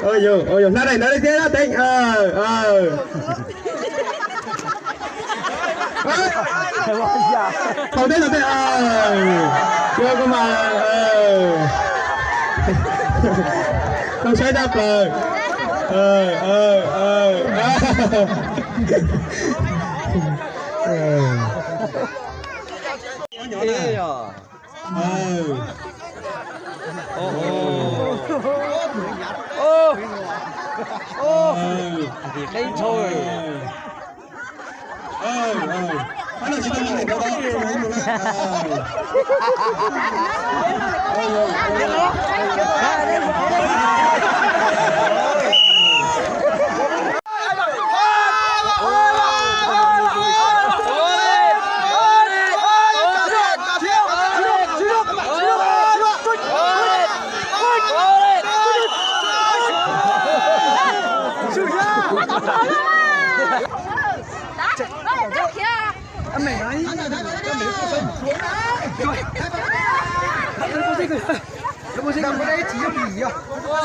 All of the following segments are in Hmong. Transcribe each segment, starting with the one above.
Ua yog hnab daim ntawd thiab Teeb. Thaum teb thaum teb, koj mas tau saib tshaj plaws.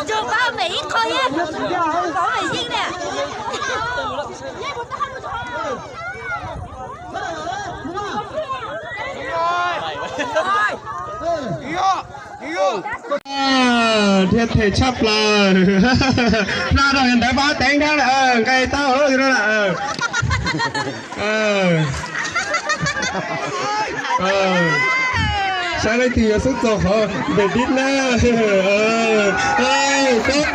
Trường báo Mỹ không nhé. Trường báo Mỹ Dinh nè. Thiab them tshaj plaws. Hnab rau ntawd pab Teeb thiab, nqe tau lawm. Saib leej twg yuav xub txog qhov npem dib na. Koj